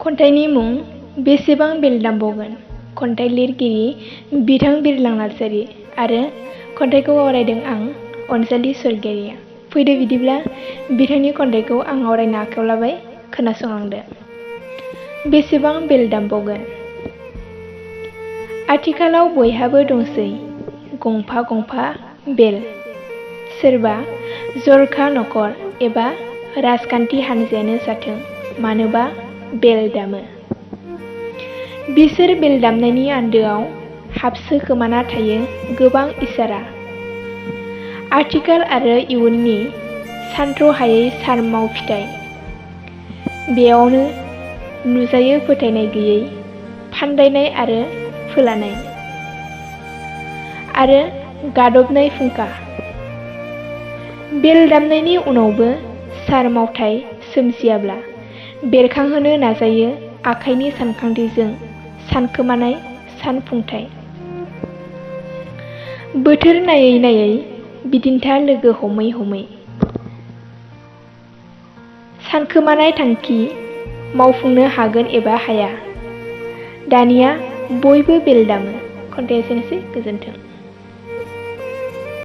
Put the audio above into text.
खन्थाइनि मुं बेसेबां बेल दामबावगोन। खन्थाइ लिरगिरि बिथां बिरलां नार्जारि आरो खन्थाइखौ आवरायदों आं अनजालि स्वर्गियारिया। फैदो बिदिब्ला बिथांनि खन्थाइखौ आं आवरायनो आखायाव लाबाय, खोनासंलांदो। बेसेबां बेल दामबावगोन। आथिखालाव बयहाबो दंसै गंफा गंफा बेल। सोरबा जरखा नखर एबा राजखान्थि हानजायानो जाथों मानोबा बेल दामो। बिसोर बेल दामनायनि आन्दोआव हाबसोखोमाना थायो गोबां इसारा। आथिखाल आरो इयुननि सानथ्र'हायै सारमाव फिथाइ। बेयावनो नुजायो फोथायनाय गैयै फान्दायनाय आरो फोलानाय आरो गादबनाय फुंखा। बेल दामनायनि उनावबो सार मावथाय सोमजियाब्ला बेरखांहोनो नाजायो आखाइनि सानखांथिजों सानखोमानाय सानफुंथाय। बोथोर नायै नायै बिदिन्था लोगो हमै हमै सानखोमानाय थांखि मावफुंनो हागोन एबा हाया। दानिया बयबो बेल दामो। खन्थाइया एसेनोसै, गोजोन्थों।